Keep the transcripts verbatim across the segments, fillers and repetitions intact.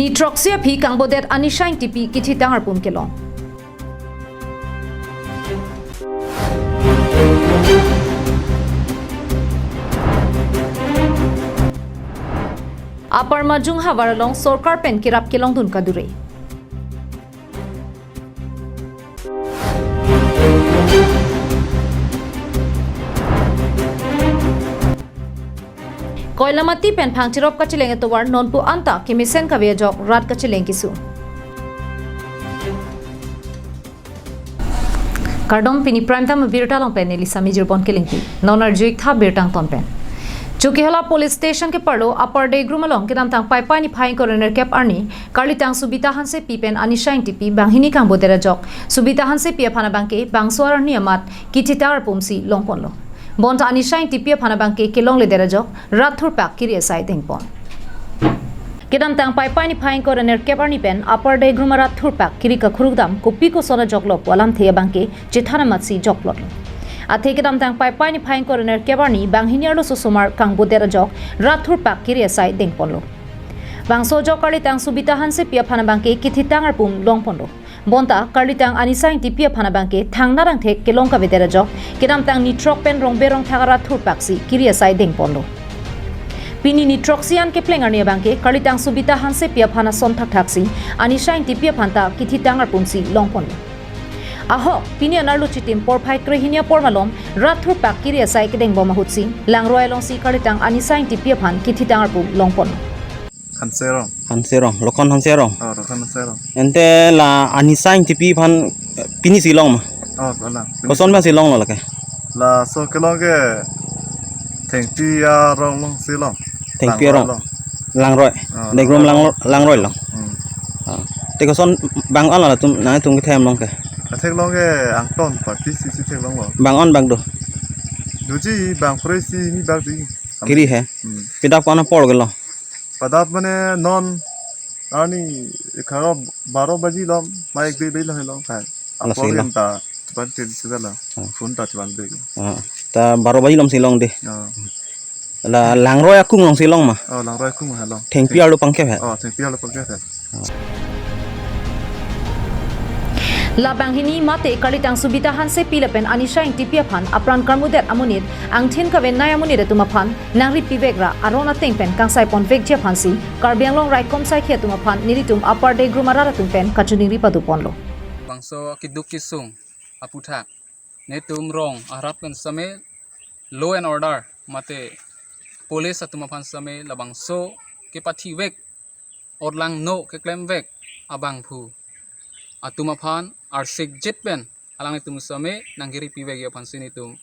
Ni throksi aphi kangbodet Anisha Ingtipi kithitang arpum kelong. Upper Majung havar along sorkar pen kerap kelongdun kadure. Koilamati pen Phangchirop kacheleng atovar nonpu anta kemesen kave ajok rat kacheleng kesung. Kardom, pini Prime Time abirta along pen neli Sami Jirbon Kilingpi. Non arjuik tha birta angton pen. Chokihola Police Station keparlo Upper Degrum along kedamtang Paipai niphai ingkoi ra nerkep arni, karlitang Subita Hansepi pen Anisha Ingtipi banghini kangbodet ajok, Subita Hansepi aphan abangke bangso arni amat kithitang arpumsi longponlo. Bonta Anisha Ingtipi aphan abangke kelongledet ajok rat thurpak kiri asai dengpon. Kedamtang Paipai niphai ingkoi ra nerkep arni pen Upper Degrum arat thurpak kiri kakhuruk dam kopi koson ajoklo pu alamthe abangke chethan amatsi jokplotlo. Athe kedamtang Paipai niphai ingkoi ra nerkep arni banghini arloso osomar kangbodet ajok rat thurpak kiri asai dengponlo. Bangso ajok karlitang Subita Hansepi aphan abangke kithitang arpum longponlo. Bonta karlitang Anisha Ingtipi aphan abangke thangnatthe kelong kavedet ajok kedamtang ni throk pen rongbe rongthak arat thurpaksi kiri asai dengponlo. Pini ni throksi an kepleng arni abangke karlitang Subita Hansepi aphan ason thakthaksi Anisha Ingtipi aphan ta kithitang arpumsi longponlo. Ahok, pini anerlo chitim porphai krehini apor malom rat thurpak kiri asai kedengbom ahutsi langroi alongsi karlitang Anisha Ingtipi aphan kithitang arpum longponlo. Hanserong. Hanserong, Lokhon Hanserong. Oh, Lokhon Hanserong. Ante la Anisha Ingtipi aphan, eh, pinisi long ma? Oh, pala. Koson aphansi longlo lake? Laso kelong ke Thengpi arong alongsi long. Thengpi arong. Langroi along. Langroi. Oh, Degrum Langroi. Lang-, Langroi along. Hmm. Ah. Te koson bang-an la latum, nangtum kethe hem long ke? Athek long ke angton pa, pisi si theklonglo. Bang-an bang do? Doji bang phre si ni bang di. Kiri he? Hmm. Pi adap ko-an apor ke long? Pi adap mane non arni egharo baro baji lom, ma ek dui baji lom he long kai. Ala apor si long. Anta chuban tin sida la. Ah. Phone ta chuban de. Ah. Ta baro baji lomsi long de. Ah. La Langroi akung alongsi long ma? Oh, Langroi akung he long. Thengpi arlo pangkep he? Oh, Thengpi arlo pangkep he. La banghini mate karlitang Subita Hansepi lapen Anisha Ingtipi aphan apran karmudet amonit, angthin kavenei amonit atum aphan nangri pivek ra aron ateng pen kangsai ponvekji aphansi Karbi Anglong raikom saikhi atum aphan nelitum Upper Degrum arat atum pen kachiningri padoponlo. Bangso akeduk kesung aputhak netum rong arat pen same law and order mate police atum aphan same labangso kepathivek otlangno keklemvek abangphu atum aphan arsikjit pen alanglitum same nangkiri pivekji aphansi netum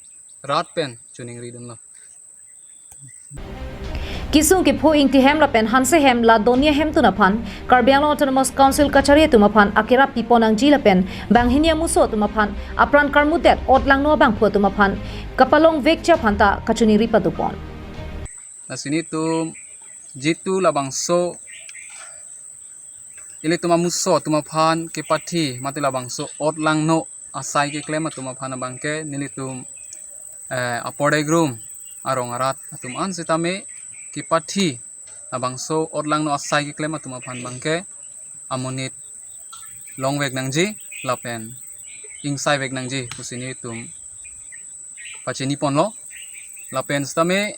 rat pen chiningri dunlo. Kesung kepho Ingti hem lapen Hanse hem la doni ahemtun aphan Karbi Anglong Autonomous Council kachari atum aphan akerap pipon nangji lapen banghini amuso atum aphan apran karmudet otlangno abangphu atum aphan kapalongvekji aphan ta kachiningri padopon. Lasi netum jitu labangso ilitum amuso atum aphan kepathi mate labangso otlangno asai keklem atum aphan abangke nelitum, eh, Upper Degrum arong arat atum an sitame kepathi labangso otlangno asai keklem atum aphan abangke amonit longvek nangji lapen ingsaivek nangji pusi netum pachiniponlo. Lapen sitame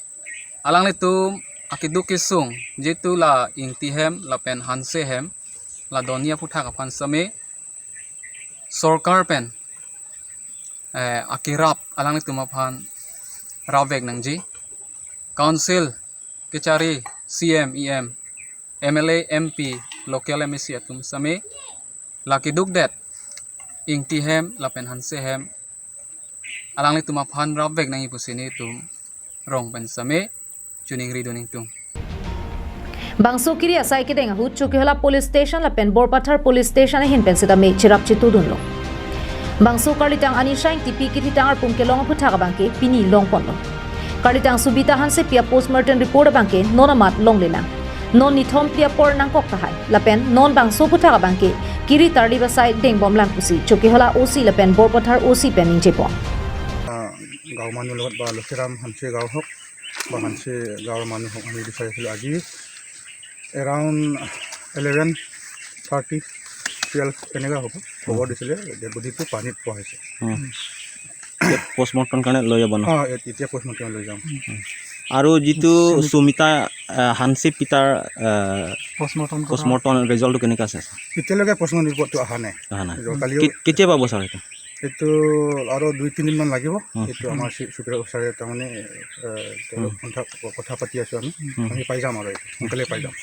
alanglitum akeduk kesung jitu la Ingti hem lapen Hanse hem la doni aputhak aphan sitame sorkar pen, eh, akerap alanglitum aphan rapvek nangji. Council kachari C M, E M, M L A, M P, local M A C atum sitame la kedukdet Ingti hem lapen Hanse hem alanglitum aphan rapvek nangji pusi netum rong pen sitame chiningri dun ingtung. Bangso kiri asai kedeng ahut Chokihola Police Station lapen Borpathar Police Station ahin pen sitame cherap chetudunlo. Bangso karlitang Anisha Ingtipi kithitang arpum kelong aputhak abangke pini longponlo. Karlitang Subita Hansepi a-postmortem report abangke non amat longlelang. Non nithom phli apor nangkok tahai. Lapen non bangso aputhak abangke kiri tarlip asai dengbomlang pusi Chokihola O C lapen Borpathar O C pen ningjepon. Ah, গাঁও মানুহ লগত বা লক্ষীৰাম হাঞ্চি গাঁও হওক বা হাঞ্চি গাঁৱৰ মানুহ হওক, আমি বিচাৰিছিলোঁ আজি এৰাউণ্ড ইলেভেন থাৰ্টি, টুৱেলভ এনেকুৱা হ'ব। খবৰ দিছিলে, ডেড বডিটো পানীত পোৱা হৈছে। উম। এতিয়া পোষ্টমৰ্টম কাৰণে লৈ যাব ন? অ, এ-, এতিয়া পোষ্টমৰ্টম লৈ যাম। আৰু যিটো সুমিতা, আহ, হানসি পিতাৰ, আহ, পোষ্টমৰ্টম কৰা পোষ্টমৰ্টম ৰিজাল্টটো কেনেকুৱা আছে? এতিয়ালৈকে পোষ্টমৰ্টম ৰিপৰ্টটো অহা নাই। অহা নাই। কালি কে-, কেতিয়া পাব ছাৰ এইটো? এইটো আৰু দুই তিনিদিনমান লাগিব। উম। এইটো আমাৰ চি-, চুপাৰভাইজাৰ ছাৰে তাৰমানে, এ, তেওঁলোক উম। কথা, কথা পাতি আছো আমি। উম। আমি পাই যাম আৰু এইটো, সোনকালে পাই যাম।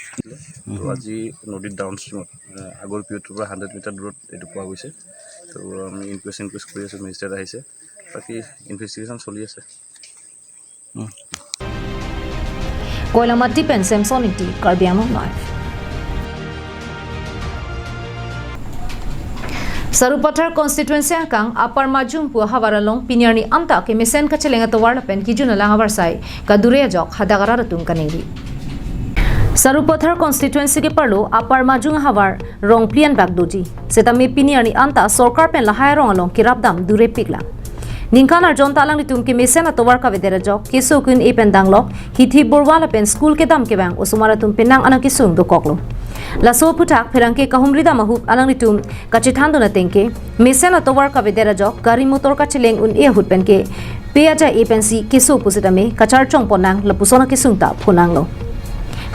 উম। তো আজি নদীৰ ডাউনষ্ট্ৰীমত, এ, আগৰ পিউটোৰ পৰা হাণ্ড্ৰেড মিটাৰ দূৰত এইটো পোৱা গৈছে। তো আমি ইনকুৱেষ্ট, ইনকুৱেষ্ট কৰি আছো, মেজিষ্ট্ৰেট আহিছে, বাকী ইনভেষ্টিগেশ্যন চলি আছে। Koilamati pen Samson Ingti, Karbi Anglong Live. Sarupathar constituency akang Upper Majung pu ahavar along pini arni anta kemesen kacheleng atovar lapen kejun alang avarsai kadure ajok hadak arat atum kaningri. Sarupathar constituency keparlo Upper Majung ahavar rong phli anbak doji. Setame pini arni anta sorkar pen lahai arong along kerapdam durepiklang. Ningkan arjon ta alanglitum kemesen atovar kavedet ajok keso kun-e pen danglok hithi borwa lapen school kedam kevang osomar atum penang anang kesung dokoklo. Laso aphuthak pherangke kahumri dam ahup alanglitum kachethandun ateng ke mesen atovar kavedet ajok gari motor kacheleng un-e ahut pen ke pe aja-e pensi keso pusitame kacharchong ponnang lapuson akesung ta phonanglo.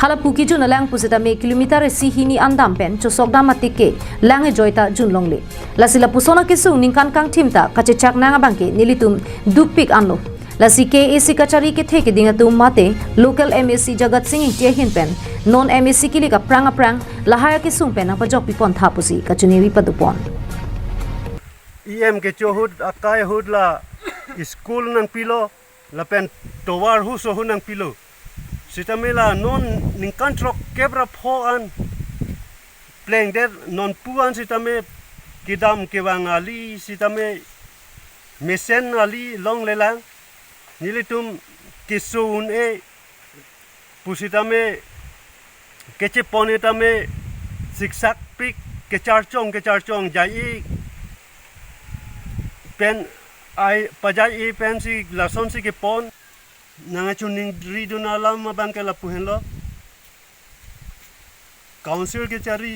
Halapu kejun alang pusitame kilometer isi hini andam pen chosok dam atik ke lang ejoi ta junlongle. Lasi lapuson akesung ningkan kangthim ta kachechak nang abang ke nelitum dukpik anlo. Lasi K A A C kachari kethe keding atum mate local M A C Jagat Sing Ingti ahin pen non M A C kilik aphrang aphrang lahai akesung pen nangpajokpi pontha pusi kachiningri padopon. E M kecho ahut akai ahut la school nangpilo, lapen tovar huso ahut nangpilo. Sitame la non ningkan throkkep ra pho an plengdet, non pu an sitame kedam kevang ali sitame mesen ali longlelang. Nelitum keso un-e pusitame kechepon-e tame siksak pik, kecharchong kecharchong jai-e pen ai pajai-e pensi lasonsi kepon. Nangkachiningridun alam abang ke lapu henlo. Council kachari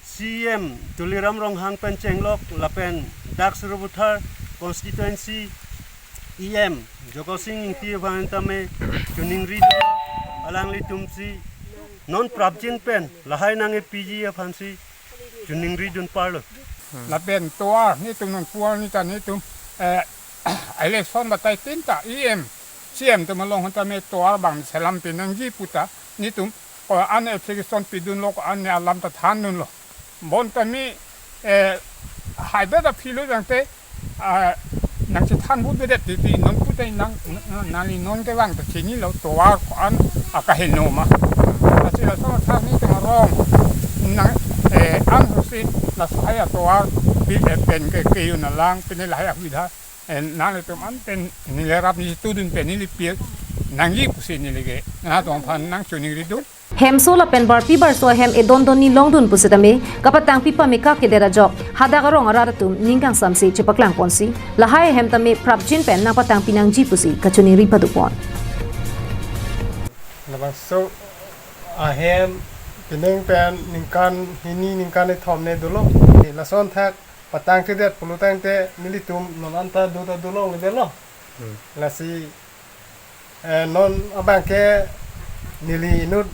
C E M Tuliram Ronghang pen chenglok lapen dak Sarupathar constituency E M Jagat Sing Ingti aphan tame chiningridun, alanglitumsi non prapjin pen lahai nang-e P G aphansi chiningridun parlo. Lapen tovar netum nangpu-an ni ta netum, eh, election batai tin ta E M, C E M atum along aphanta me tovar bang selam pinangji puta netum ko-an application pidunlo, ko-an alam ta thandunlo. Bonta me, eh, haibe da philo jangte, ah, nangchethan bu bedet titi non puta nang, nang, nangli non kevang ta chinilo tovar ko-an akaheno ma. Lasi laso athak netum arong nang, eh, an husi laso hai atovar bi, eh, pen ke kejun alang pini lahai ahubidha, eh, nanglitum an pen neli rap neli tudun pen neli pir nangji pusi neli ke nangtum aphan nangchiningridun. Hemso lapen barpi barso ahem edon donni longdun pusitame kapatangpi pameka kedet ajok hadak arong arat atum ning kangsamse chepaklang ponsi lahai ahem tame prapjin pen nangpatangpi nangji pusi kachiningri padopon. Labangso ahem pining pen ningkan hini ningkan kethom ne dolo. Lason thak patang kedet pulotangte nelitum non anta do ta dolongledetlo. Hmm. Lasi, eh, non abang ke neli inut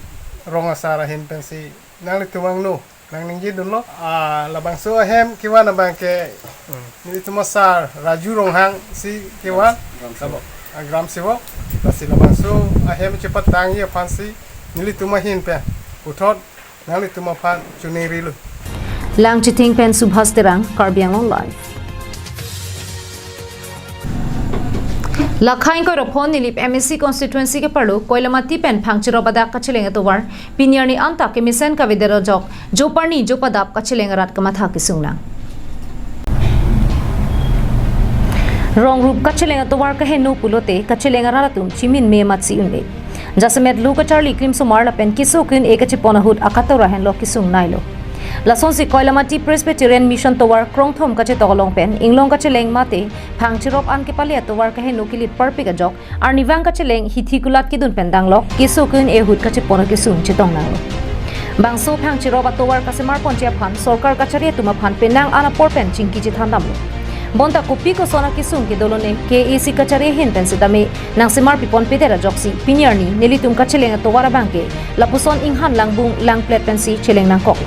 rong asar ahin pensi nanglitum angno nangningjidunlo. Ah, labangso ahem kevan abang ke, hmm, nelitum asar Raju Ronghang si kevan. Gram Sevak. Labo, ah, Gram Sevak. Lasi labangso ahem chepatangji aphansi nelitum ahin pen puthot nanglitum aphan chiningrilo. Langchithing pen Subhas Terang, Karbi Anglong Live. Lakhain koiro phon Nilip M A C constituency keparlo Koilamati pen Phangchirop adak kacheleng atovar pini arni anta kemesen kavedet ajok joparni jopadap kacheleng arat kamatha kesungnang. Rong rup kacheleng atovar kaheno pulote kacheleng arat atum chimin me amatsi un-e. Jasemet lo kacharli klimsomar lapen keso kun-e kachepon ahut akatora henlo kesungnailo. Lasonsi Koilamati Presbyterian Mission tovar krongthom kachetok along pen inglong kacheleng mate Phangchirop an kepale atovar kaheno kelit parpik ajok arnivang kacheleng hithi kulat kedun pen danglok keso kun-e ahut kachepon akesung chetongnanglo. Bangso phang cherop atovar kasemar ponji aphan sorkar kachari atum aphan penang an apor pen chingki chethan damlo. Bonta kopi koson akesung kedo lone K A A C kachari ahin pen sitame nangsemar pipon pedet ajoksi pini arni nelitum kacheleng atovar abangke lapuson inghan langbung langplet pensi cheleng nangkok.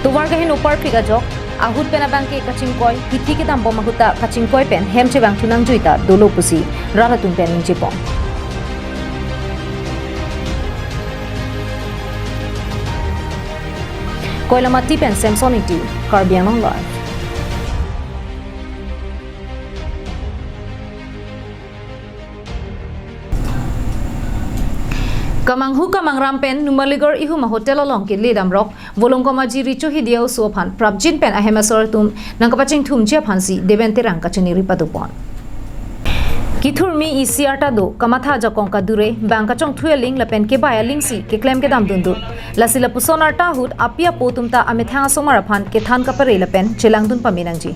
Tovar kaheno parpik ajok ahut pen abangke kachingkoi, hithi kedam bom ahut ta kachingkoi pen hem chevang thu nangjui ta dolo pusi rat atum pen ningje pon. Koilamati pen Samson Ingti, Karbi Anglong Live. Kamanghu kamangram pen Numaligarh ihum a-hotel along kele damrok Volongkom Aji Richo Hidia oso aphan prapjin pen ahem asor atum nangkapachingthumji aphansi Deben Terang kachiniri padopon. Kithurmi isi arta do, kamatha ajakong kadure, bang kachongthui aling lapen kebai alingsi keklem kedam dundu. Lasi lapuson arta ahut api apo atum ta amethang asomar aphan kethan kapare lapen chelangdun pame nangji.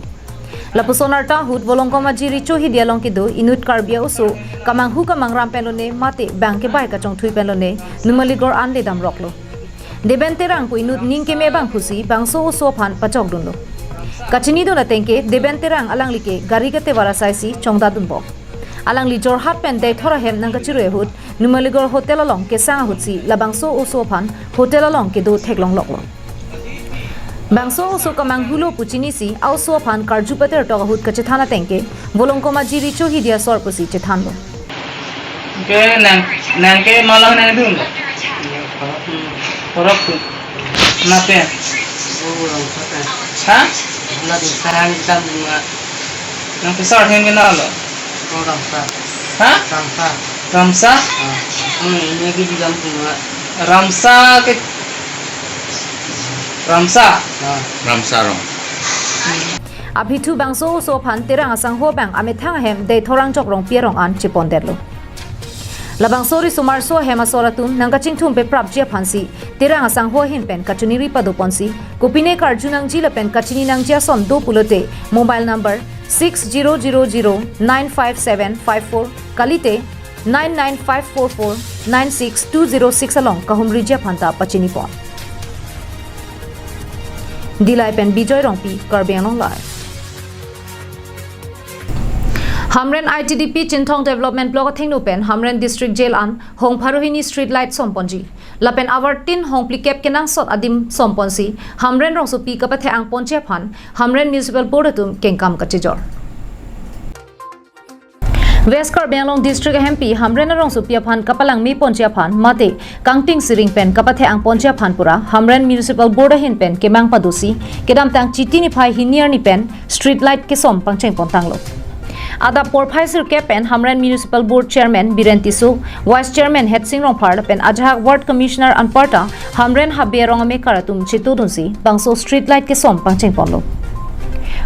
Lapuson arta ahut Volongkom Aji Richo Hidia along kedo inut Karbi a-oso kamanghu kamangram pen lone mate bang kebai kachongthui pen lone Numaligarh an le damroklo. Deben Terang pu inut ning keme abang pusi bangso oso aphan pachokdunlo. Kachinidun atengke Deben Terang alangli ke gari katevar asaisi chongdadun bom. Alangli Jorhat pen Deithor ahem nangkachirui ahut Numaligarh hotel along kesang ahutsi labangso oso aphan hotel along kedo theklongloklo. Bangso oso kamanghulo pu chinisi a-oso aphan karju pater tok ahut kachethan atengke Volongkom Aji Richo Hidia asor pusi chethanlo. Ke nang, nang ke malang nangdun. Korok tu. Nape? Ha? Nangke sar hem kenalo? Ha? Ramsa? Ramsa ke, Ramsa? Ramsa rong. Aphi thu bangso oso aphan Terang asangho abang amethang ahem Deithor angjok Rongpi arong an chepondetlo. Labangso risomarso ahem asor atum nangkachingthum peprapji aphansi Terang asangho ahin pen kachiniri padoponsi kopine karju nangji lapen kachini nangji ason do pulote mobile number six zero zero zero nine five seven five four kalite nine nine five four four nine six two zero six along kahumriji aphan ta pachinipon. Dillai pen Bijoy Rongpi, Karbi Anglong Live. Hamren I T D P Chinthong Development Block athengno pen Hamren District Jail an hong pharo hini street light somponji. Lapen avartin hong phlikep kenangsot adim somponsi Hamren rongsopi kapathe-ang ponji aphan Hamren Municipal Board atum kengkam kachejor. West Karbi Anglong District ahempi Hamren arongsopi aphan kapalangme ponji aphan mate kangting siring pen kapathe-ang ponji aphan pura Hamren Municipal Board ahin pen kemang padosi kedamtang Chiti niphai hini arni pen street light kesom pangcheng pontanglo. Adap porphai sirkep pen Hamren Municipal Board Chairman Biren Tisso, Vice Chairman Hetsing Rongphar pen ajahak Ward Commissioner anparta Hamren habe arong amekar atum chetudunsi bangso street light kesom pangcheng ponlo.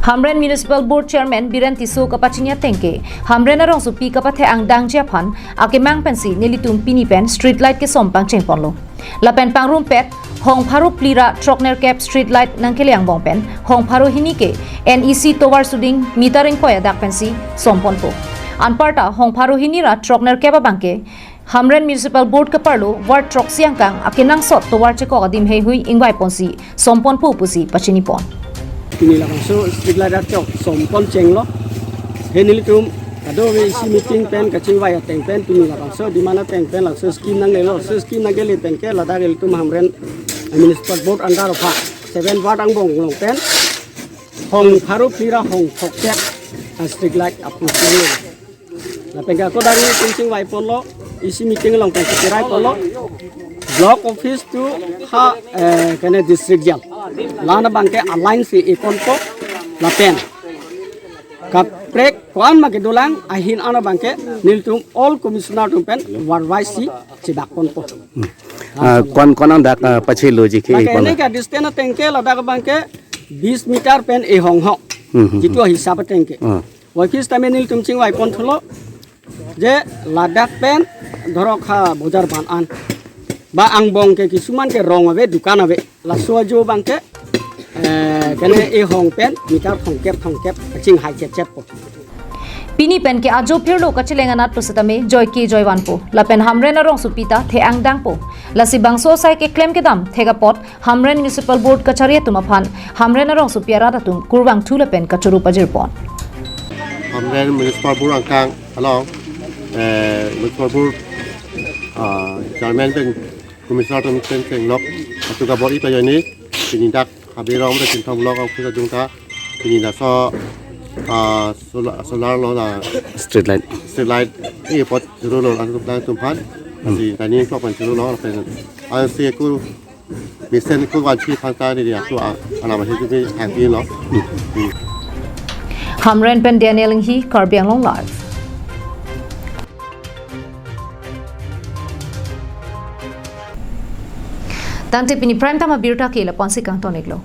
Hamren Municipal Board Chairman Biren Tisso kapachini atengke Hamren arongsopi kapathe-ang dangji aphan akemang pensi nelitum pini pen street light kesom pangcheng ponlo. Lapen pangrumpet hong pharo phli ra throknerkep street light nangkele angbong pen hong pharo hini ke N E C tovar suding meter ingkoi adak pensi somponpo. Anparta hong pharo hini ra throknerkep abangke Hamren Municipal Board kaparlo ward throksi angkang akenangsot tovar chekok adim heihui ingvaiponsi somponpo pusi pachinipon. Pini labangso street light achok sompon chenglo. He nelitum kadokave isi meeting pen kachingvai ateng pen pini labangso demand ateng pen labangso scheme nanglelo. So scheme nangle pen ke ladak ilitum Hamren Municipal Board under of seven ward angbong along pen hong pharo phli ra hong throkkep a street light apu chenglo. Lapen ke ako dari tingting vai ponlo, isi meeting along pen kirai ponlo. Block office to ha, eh, kene district jail. La-an abangke alliance si iponpo, lapen kaprek ko-an ma kedolang ahin an abangke nelitum all commissioner atum pen ward wise si chebakponpo. Ah, kon, kon-an dak, ah, pacheloji ke. Bangke iponlo. Ene ke distance ateng ke ladak abangke bis meter pen ihong ho. Hmm, hmm, jitu hmm. Hisap ateng ke. Ah. Wakis tame nelitum chingvai ponthulo je ladak pen dhorok ha bojar ban an ba angbong ke kisuman ke rong ave, dukan ave, laso ajo abangke, eh, kene ihong pen meter thongkep thongkep chinghai chepcheppo. Pini pen ke ajo phirlo kacheleng anat pusitame joike joivanpo. Lapen Hamren arongsopi ta the-ang dangpo. Lasi bangso asai keklem kedam thek apot Hamren Municipal Board kachari atum aphan Hamren arongsopi arat atum kurvangthu lapen kachoro pajirpon. Hamren Municipal Board angkang along, eh, Municipal Board, ah, Chairman pen Commissioner atum pen chenglok atu kabor-i pajirni, pini dak Habe rong pen Chinthong Block office adung ta, pini laso, ah, solar, solar lo la Street light. Street light, e apot chorolo latum aphan. Hmm. Lasi dining clock pen chorolo lapen, ansi aku mesen aku vanchi aphan ta neli aku, ah, anam ahi jubi hangpilo. Hmm. Hamren pen Daniel Enghi, Karbi Anglong Live. Tangte pini prime time abirta ke lapu-ansi kangton-iklo.